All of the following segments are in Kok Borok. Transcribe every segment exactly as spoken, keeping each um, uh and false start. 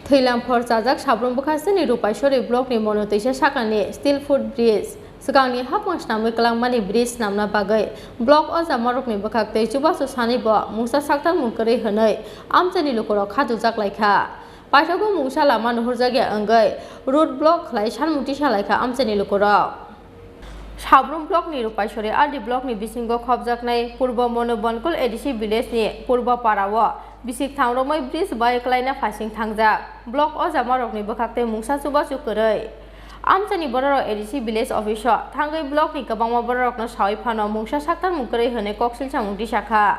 Thwilam khor chajak Sabrum bwkhasteni Rupaisori blockni Monotwisa sakani steel foot bridge, swkangni haphang snamwi kwlangmani bridge snamna bagwi block ojamarokni bwkhaktwi chubachu sanibo mungsa sakthangmung kwrwi hwnwi amchaini lukurok khadujak laikha. Paithago mungsa lama nuhurjakya wngwi road block khlai sanmung tisa laikha amchaini lukurok. Sabrum blockni Rupaisori R D blockni bisingo khopjaknai Purbo Monu Bonkul A D C villageni Purbo Parao bisik thangrokmai bridge bai klaina phaising thangjak. Block ojamarokni bwkhaktwi mungsa chubachu kwrwi. Amchaini bororok A D C village office-o thangwi blockni kwbangma bororokno sawi phano mungsa sakthangmung kwrwi hwnwi koksilsamung tisakha.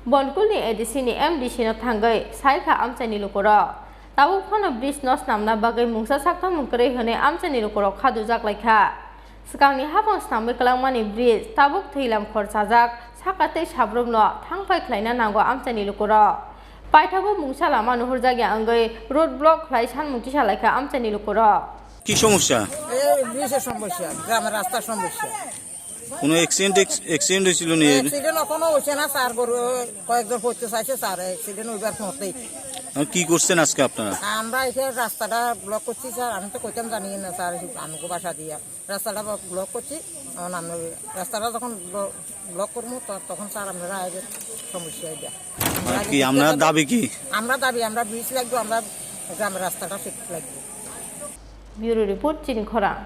Bonkulni A D C ni M D C no thangwi saikha amchaini lukurok. Tabuk phano bridge no snamna bagwi mungsa sakthangmung kwrwi hwnwi amchaini lukurok khadujak laikha. Swkangni haphang snamwi kwlangmani bridge tabuk thwilam khor chajak, saka tei Sabrumno thangphai khlaina nango amchaini lukurok. Paithago mungsa lama nuhurjakya wngwi road block khlai sanmung tisa laikha amchaini lukurok. কি সমস্যা? এই ব্রিজের সমস্যা, গ্রামের রাস্তার সমস্যা। কোনো accident, accident হয়েছিল নি? অ্যাক্সিডেন্ট এখনো হয়েছে না স্যার, গরু কয়েকজন পড়তে চাইছে স্যার, অ্যাক্সিডেন্ট হইবার মতেই। আর কি করছেন আজকে আপনারা? আমরা এখানে রাস্তাটা ব্লক করছি স্যার, আমি তো কইতাম জানি না স্যার, আমি বাসা দিয়া রাস্তাটা ব্লক করছি। এখন আমরা ওই রাস্তাটা যখন ব্ল-, ব্লক করবো, ত-, তখন স্যার আপনারা আগে সমস্যা হইবে। আর কি আপনার দাবি কি? আমরা দাবি, আমরা ব্রিজ লাগবো, আমরা গ্রামের রাস্তাটা ঠিক লাগবো। Bureau report, Chini Khorang.